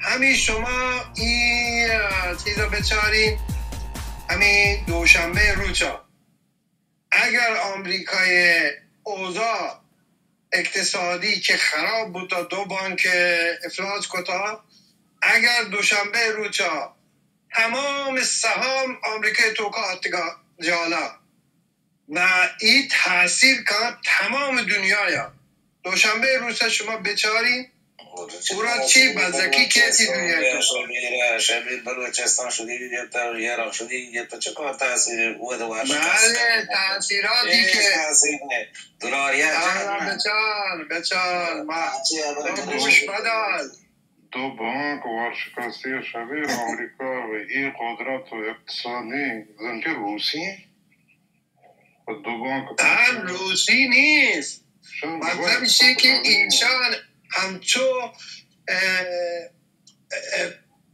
ہمے شما ای، اه، چیزا بچارین، ہمے دوشنبہ روچا اگر آمریکای اوضاع اقتصادی کہ خراب بوتا، دو بانک افلاج کتا، اگر دوشنبہ روچا تمام سہام آمریکای توکا آتکا جالا، و ای تاثیر کاں تمام دنیایا۔ دوشنبہ روچا شما بچاری، پورا چی بزگی کیتی دنیا تو۔ شبیر، شبیر بلوچستان شدی گیتا، عراق شدی گیتا، چکا تاثیر بود ورشکست؟ بلے، تاثیراتی کہ تاثیر نے، دلار یا جان بچار، بچار، ما تو گوش بدار۔ دو بانک ورشکستی شبیر آمریکا و ای قدرت و اقتصادی زنکہ روسی و دو بانک ہم روسی نیست۔ مطلب ایشی کہ ایشان ہمچو، اه، اه،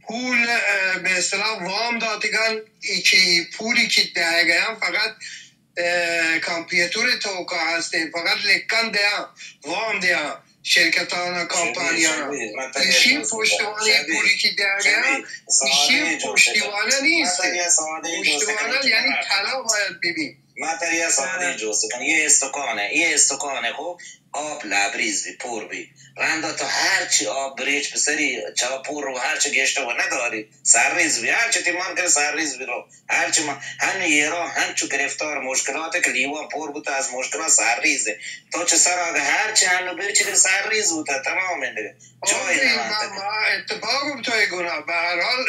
پول، اه، بہ اصطلاح وام داتگن، ای کہ ای پولی کہ دئیگیان فقط، اه، کمپیوتر توکا ہستیں، فقط لکھن دیاں، وام دیاں شرکتانا، کمپانیانا۔ ایشی پشتوانہ پولی کہ دئیگیان، ایشی پشتوانہ نیست۔ پشتوانہ یعنی طلا باید ببی۔ ما ترا یک سادہ جوست کن، یہ استکان ہے، یہ استکان ہے، خب، آپ لبریز بی، پر بی۔ رندا تو ہرچی آپ بریچ بسری، چا پر رو، ہرچی گیشتر و نداری، سرریز بی، ہرچی تی مان کر سرریز بی رو، ہرچی ما، ہن ایران ہنچو گرفتار مشکلات ہے کہ لیوان پر بوتا از مشکلات سرریز ہے۔ تو چہ سر آگہ ہرچی ہنو بریچ سرریز بوتا، تمام ہے دیگه۔ جای نمانتا۔ ما اتفاق تو گناہ، بہرحال،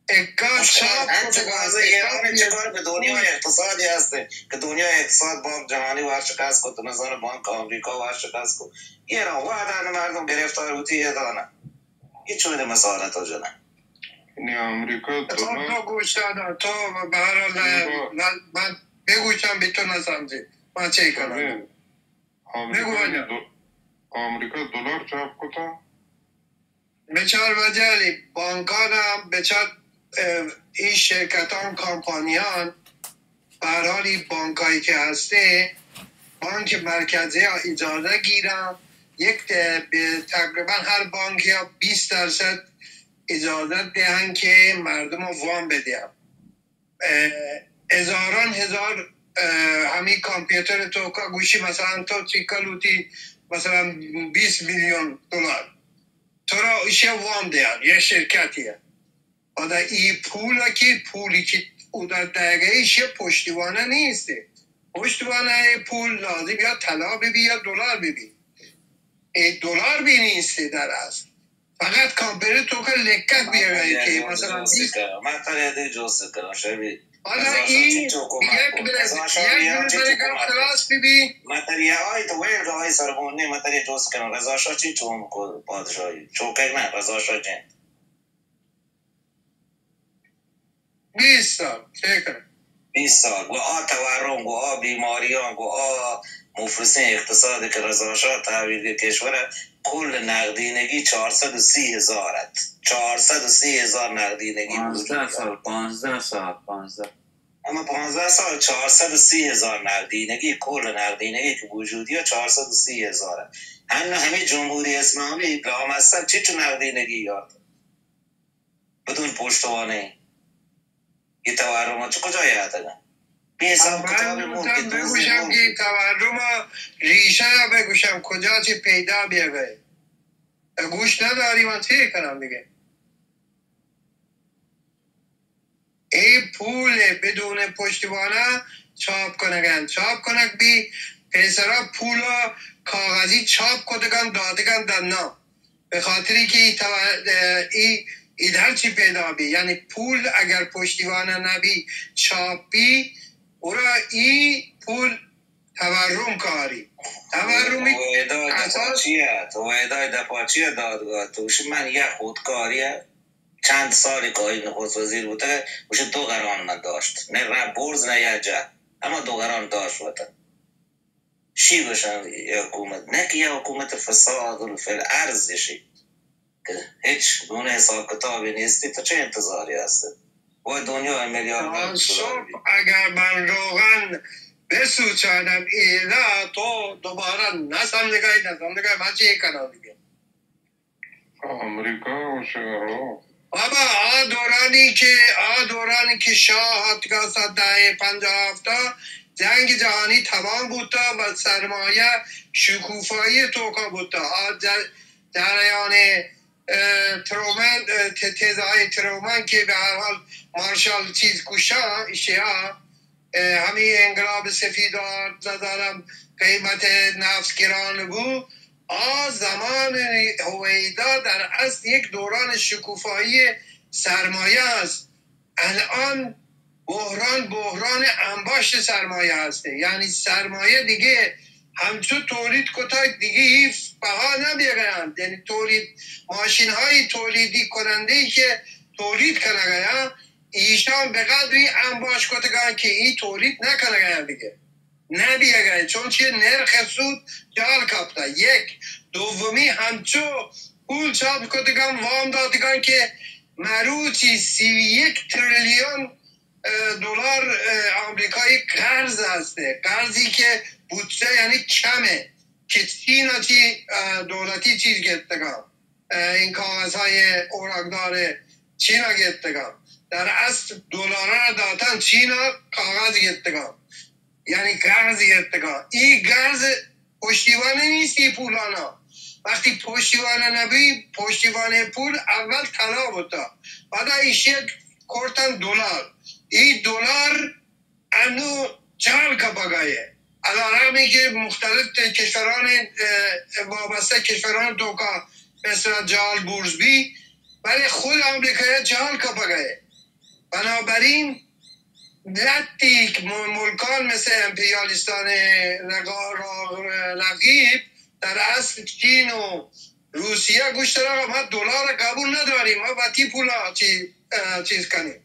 اکا چاپ کتگا، اکا چکار کہ دنیا اقتصادی ہست کہ دنیا اقتصاد بانک جہانی ورشکست کت، نظام بانک آمریکا ورشکست کت۔ یہ را وعدہ مردم گرفتار ہوتی یہ دانا۔ یہ چون مسئلہ تو جنا؟ یعنی آمریکا تو، تو گوش دار، تو بہرحال من، من بگوشم بی تو نسمجی۔ ما چی کنم؟ آمریکا دو-، آمریکا دلار چاپ کتا؟ بچار وجہ علی، بانکان ہم بچار، اه، ای شرکتان، کمپانیان، بہرحال ای بانکایی کہ ہستے، بانک مرکزی ها اجازہ گیرن، یک ت-، بہ تقریباً ہر بانکی ها بیست درصد اجازت دهن که مردم وام بدهن۔ اه، ہزاران ہزار، اه، ہمی کمپیوتر توکا گوشی، مثلاً تو چکل ہوتی، مثلاً بیست میلیون دلار، تو را ایشی وام دیان، یہ شرکتی ہے۔ پدا ای پول کی، پولی کی اودا دیگه ایشی پشتیوانه نیستی۔ پشتیوانه ای پول لازم یا طلا ببی یا دلار ببی۔ ای دلار بی نیستی در اصل۔ فقط کمپیوتر توکا لکک بیاگا کہ مثلاً بیست۔ من ترا دے جوست کنم، شبی۔ حالا رضا شاہ این چی چوکو یک منکو؟ منٹ، رضا شاہ یک منٹ برای گپ خلاص بی بی۔ من ترا یا آئی تو ویل آئی سرگون نی، من ترا جوست کنم، رضا شاہ چی چون کو پادشاہی؟ چوکک نہ، رضا شاہ جن۔ بیست سال، چے کناں؟ بیست سال، گوں آ تورم، گوں آ بیماریاں، گوں آ مفلسیں اقتصاد کہ رضا شاہ تحویل کے کشور ات، کل نقدینگی چار سد و سی ہزار ات۔ چار سد و سی ہزار نقدینگی وجود داشت۔ پانزدہ سال، پانزدہ سال، پانزدہ۔ اما پانزدہ سال چار سد و سی ہزار نقدینگی، کل نقدینگی کہ وجودی ات، چار سد و سی ہزار ات۔ ہن ہمیں جمہوری اسلامی لامصب چچو نقدینگی یارت؟ بدون پشتوانه. یہ تورم چه کجا یاد اگن؟ بی حساب کتاب ملک دوزی بگوشم که تورم ریشه یا بگوشم کجا چه پیدا بیگه؟ گوش نداری، من چه کنم دیگه؟ اے پول بدون پشتوانه چاپ کنگن، چاپ کنگ بی، پیسرا پولا کاغذی چاپ کتگن دادگن دنا۔ بہ خاطری کہ ای تو-، ای، ای ہرچی پیدا بی، یعنی پول اگر پشتیوانہ نبی، چاپ بی، گڑا ای پول تورم کاری۔ تورمی ویدای دفاع چیه؟ تو ویدای دفاع چیه دادگاه؟ تو گوشی من یک خودکاریه، چند سالی که آی نخست وزیر بوده، گوشی دو قران من داشت. نه ره برز نه یه جه. اما دو قران داشت وطن. چی گوشن یه حکومت؟ نه که یه حکومت فساد فی الارض شی که هیچ گونه حساب کتابی نیستی، تو چه انتظاری هستی؟ و دنیا میلیارد دلار بی. اگر من روغن بسوچانم ایلا، تو دوباره نسم نگای، نسم نگای، من چی کنم دیگه؟ آمریکا و شگرو. بابا، آ دورانی کہ، آ دورانی کہ شاہ اتکا سد ءُ پنجاہ ءُ ہفت ءَ، جنگ جہانی تمام بوتا و سرمایہ شکوفایی توکا بوتا. آ ج-، جریان، اه، ترومن، اه، ت-، تیزای ترومن کہ بہ ہر حال مارشال چیز کشا، ایشیا، اه، ہمی انقلاب سفید آرت، نزانم قیمت نفت گران بو. آ زمان ہویدا در اصل یک دوران شکوفایی سرمایه است. الان بحران، بحران انباشت سرمایه هسته، یعنی سرمایه دیگه همچو تولید کتگ، دیگه هیچ بها نبیگیاں، یعنی تولید، ماشین های تولیدی کننده ای که تولید کنگیاں، ایشان به قدری انباش کتگاں که ای تولید نکنگیاں دیگه. نبیگئے، چون چی نرخ سود جال کپتہ. یک، دومی، ہمچو پول چاپ کتگاں، وام داتگاں کہ مروچی سی و یک تریلیون، اه، دلار، اه، آمریکایی قرض ہستے، قرضی کہ بودجہ یعنی کمے، کہ چین چی، اه، دولتی چیز گرتگاں. اه، این کاغذهای اوراقدار چین گرتگاں. در اصل دلار را داتن، چین کاغذ گرتگاں، یعنی قرض گرتگاں. ای قرض پشتیبانی نیست ای پولانا. وقتی پشتیبانی نبی، پشتیبانی پول اول طلا بوتا، بعد ایشی کرتن دلار. ای دلار انو جال کپگا ہے. علیرغم کہ مختلف کشوران، اه، وابستہ کشوران توکا مثل جال بورس بی، بلے خود آمریکا جال کپگا ہے. بنابراین لہتیک م-، ملکان مثل امپریالیستان رقا-، را-، رقیب در اصل چین و روسیہ گوشتن آقا ما دلار قبول نداریم، ما وتی پولا چی-، اه، چیز کنیم.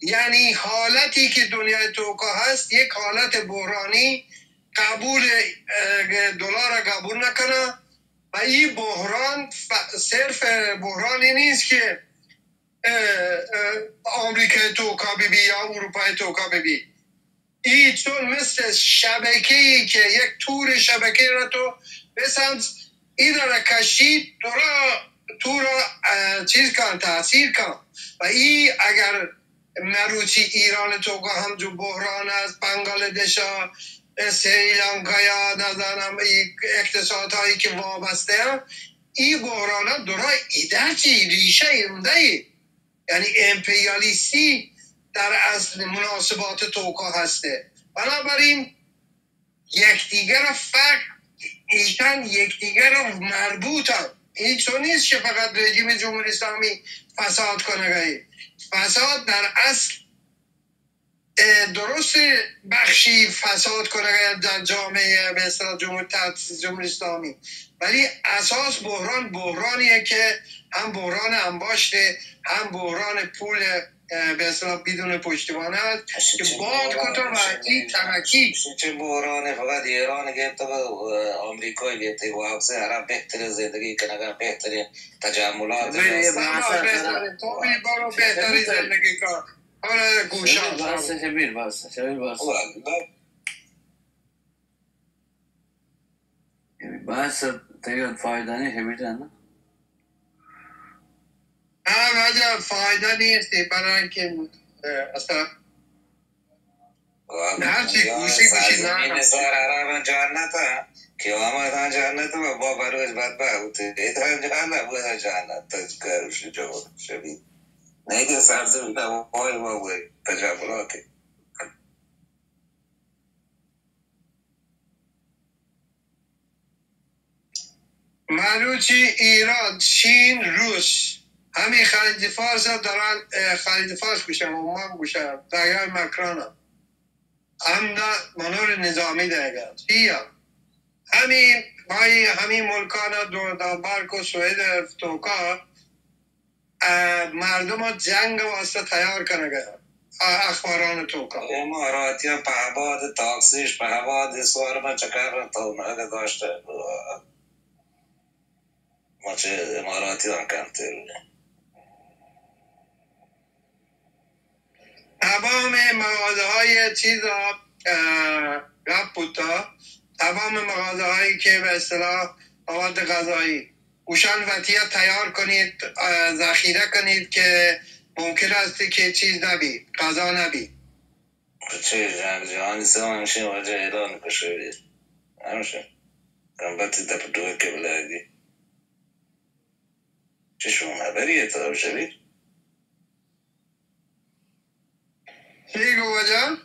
یعنی حالتی که دنیای توکا هست، یک حالت بحرانی، قبول، اه، دلار قبول نکنه. و این بحران ف-، صرف بحرانی نیست که، اه، اه، آمریکای توکا ببی یا اروپای توکا ببی. ای چون مثل شبکه‌ای که یک تور شبکه را تو بسنز، ای را کشید، تو را، تو را، اه، چیز کن، تاثیر کن. و ای اگر مروچی ایران توکا ہم جو بحران است، بنگلادش ءَ، سریلانکا یا نزانم ای اقتصادهایی که وابسته اند، ای بحران درا ایدر چی ریشه اینده‌ای. یعنی امپریالیستی در اصل مناسبات توکا هسته. بنابراین یکدیگر را فرق، ایشان یکدیگر را مربوطن. این چون نیست که فقط رژیم جمهوری اسلامی فساد کنگی. فساد در اصل، اه، درست بخشی فساد کنگی در جامعهٔ، به اصطلاح، جمهور، تأسیس جمهوری اسلامی، ولی اساس بحران بحرانیه که هم بحران انباشته، هم بحران پول، اه، به اصطلاح بدون پشتوانه است که باد کتا و این ترکی. چه بحران فقط ایران گرفته و، اه، آمریکای گرفته و افزه عرب بهترین زندگی کنگا، بهترین تجملات بله، بهترین، تو بی برو بهترین زندگی کن. حالا گوشان. شبیر بس، شبیر بس. بحث تیار فایده نیست، بیٹا نا. ہاں، واجہ، فائدہ نیست، برای کہ، اه، اصلا ہر چی گوشی گوشی نہ سرزمین سر عرب جہنت ہے، کہ آمد ہاں جہنت میں با بروز بدبخت ہوتے، ادھر جہنت، ادھر جہنت، تذکر شجاع شبید. نہیں کہ سرزمین وای وای تجملات. مروچی ایران، چین، روس، ہمے خلیج فارس ءَ دران، اه، خلیج فارس گوشن، عمان گوشن، دریای مکران ءَ ہمدا منور نظامی دئیگ ءَ. چیا؟ ہمے، بھائی، ہمے ملکان ءَ دو، دانمارک و سوئد ءِ توکا اه، مردم ءَ جنگ ءِ واستہ تیار کنگ ءَ، اه، اخباران ءِ توکا. اماراتیاں پہباد تاکسیش، پہباد سوار من چکر تو نہ داشتہ. ما چہ اماراتیاں کمتر. تمام مغازه‌های چیزا، اه، گپ بوتا. تمام مغازه‌هایی که به اصطلاح مواد غذایی، گوشان وتیا تیار کنید، اه، ذخیره کنید که ممکن است که چیز نبی، غذا نبی. چه جان، جان سه همشه واجه اعلان کشه بیر. همشه. کم بتی دپ دوه که بلگی. چه شما خبری تو شبیر؟ چی گو واجه؟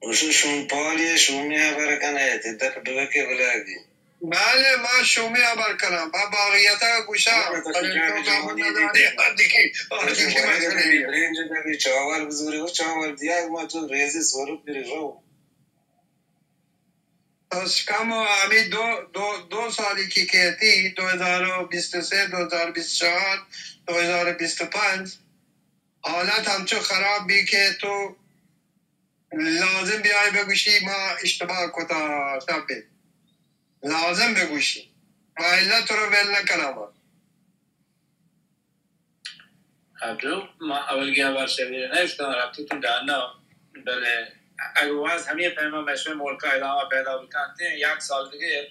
گوشی شوم پالی، شومی خبر کنه، تی دپ دوکی بلاگی. بله، ما شومی خبر کنم. ما باغیتا گوشا. ما تو بلے تو جان قبول جوانی نداری. دیدی. آدگی، آدگی تو مسئله برنج داری، چاول بزوری، و چاول دیاگ ما تو ریزی سوروپ گری رو. پس کم و همی دو، دو، دو سالی که کیتی، دو هزار و بیست و سه، دو هزار و بیست و چهار، دو هزار و بیست و پنج، حالت همچو خراب بی که تو لازم بیای بگوشی ما اشتباه کتا شبی. لازم بگوشی. ما الا تو رو ول نکنم. ابرو ما اولگی بار شبیر نه اشتان رابطه تون دانا، بله اگه واز همی پیما مشوی ملکا ادامه پیدا بکنتین، یک سال دیگه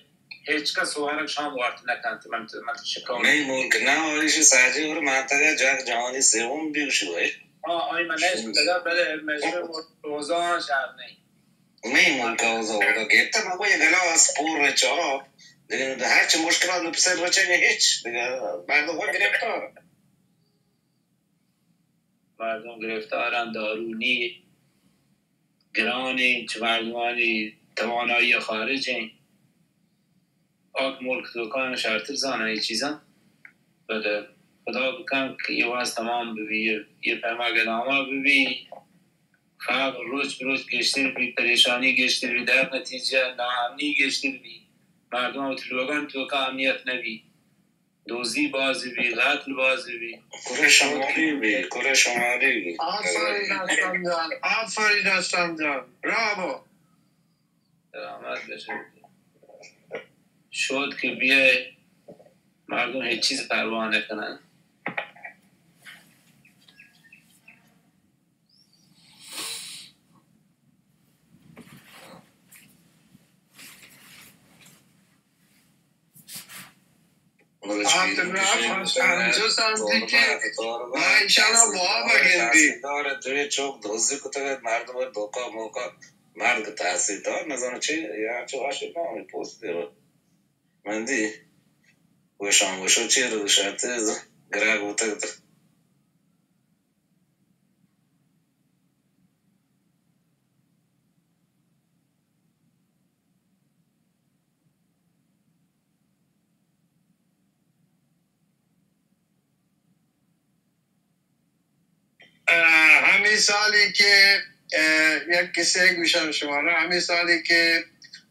هیچ کس سوهرک شام وارت نکنت. من، من شکایت می ملک نه آریش ساجی اور منطقه جنگ جهانی سوم بیگشی وای. ها، آی من نشت کدا، بله مشوی روزان شهر نی. می ملک اوضاع ودا گپت، من گوی گلاس پر چا، دیگه هر چه مشکلات نو پسر رچه هیچ، دیگه مردم خود گرفتار. مردم گرفتارن، دارو نی، گرانین، چه مردمانی توانایی خارجین. آک ملک توکان شرتر زانن ای چیزان. بله خدا بکن که یه واز تمام ببی، یه، یه پیما گداما ببی. فقر روچ بروچ گیشتر بی، پریشانی گیشتر بی، در نتیجه ناامنی گیشتر بی. مردم وتی لوگان توکا امنیت نبی. دوزی باز بی، قتل باز بی. کره شمالی بی، کره شمالی بی. آفرین اسلم جان، آفرین اسلم جان، براوو. سلامت بشه. شد که بیای، مردم هیچ چیز پروا نکنن. آ تو رفت، همچو سنزی که ما ایشانا واب گندی. تحصیلدار دوی چوک دوزی کتگ، مردم دوکا موکا مرگ تحصیلدار نزانو چی، یا چو آشی نامی پوست دیرو. من دی، گوشان گوشو چی رو گوشان تیز گراگ بوتگ. اه، همی سالی که، اه، یک کسه گوشم شما را، همی سالی که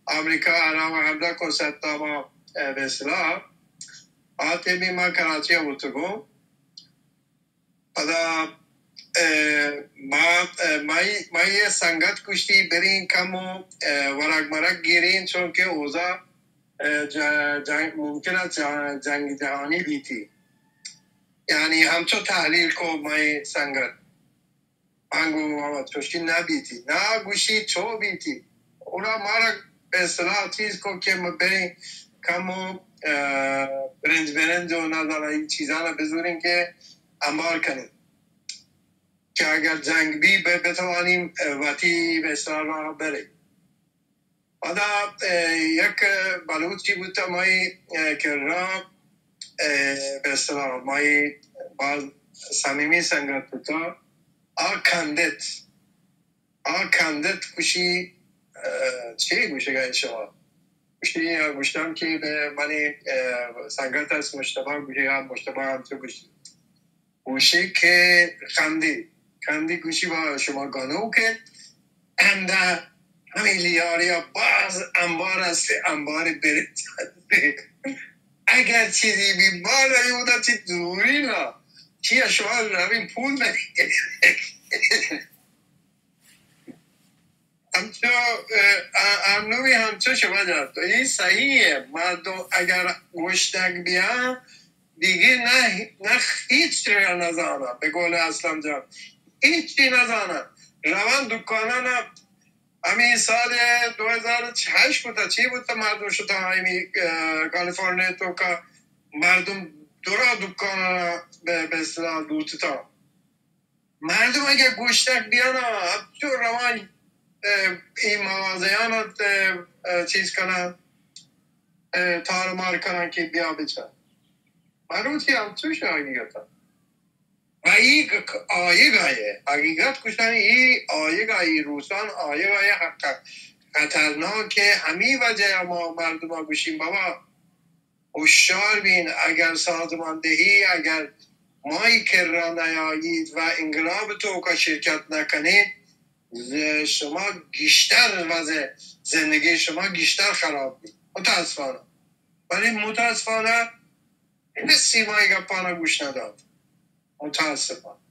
آمریکا عراق حمله کو صدام، اه، به اصطلاح، آتی بی ما کراچی بوتگو. پدا، اه، ما، اه، مئی، مئی سنگت گوشتی برین کمو، اه، ورگ مرگ گیرین، چون که اوزا، اه، ج-، جنگ، ممکن است جنگ، جنگ جهانی بیتی. یعنی همچو تحلیل کو مئی سنگت. من گو بابا چوشی نبیتی. نا گوشی چو بیتی. اونا مارا به اصطلاح چیز کو که ما برین کمو، اه، برنج برنج و نزانم این چیزانا بزورین که انبار کنین که اگر جنگ بی ب-، بتوانیم، اه، وتی به اصطلاح را برین. پدا، اه، یک بلوچی بوت مئی، اه، کرا، اه، به اصطلاح مئی باز صمیمی سنگت بوت. آ کندت، آ کندت گوشی، اه، چی گوشگا شما؟ گوشی، گوشتم که به منی، اه، سنگت است مشتبه، گوشی ها مشتبه هم تو گوشی. گوشی که خندی، خندی گوشی با شما گنوک انده همی لیاریا باز انبار است، انبار برنج. اگر چیزی بی بالا یودا چی دوری نا، چی شما روی پول ندی. همچو، اه، اه، انوی همچو شما جان تو. این صحیحه. مردم اگر گوشتگ بیان، دیگه نه، نه هیچ چیز نزانن. به قول اسلم جان، هیچ چی نزانن. روان دکانان ہمیں سال دو ہزار ہشت بوتا، چی بوتا، مردم شتا ہمیں، اه، کالیفورنیا توکا مردم درا دکان بہ، بہ اصطلاح لوٹتا. مردم اگہ گوشتک بیانا، ہمچو روان، اه، ای مغازیان، اه، اه، چیز کنن، اه، تار مار کنن کہ بیا بچن. مروچی ہمچو شاگی گتا. و ای ک-، آیگ آیے، حقیقت کشانی ای آیگ آیے، روسان آیگ آیے حق خطرناکے. ہمی وجہ ما مردم گوشیم بابا، ہوشیار بین، اگر سازماندہی، اگر مائی کرا نیایید و انقلاب توکا شرکت نکنید، ز-، شما گیشتر وضع زندگی شما گیشتر خراب بید. متاسفانہ. ولی متاسفانہ کسی مائی گپانا گوش نداد. متاسفانہ.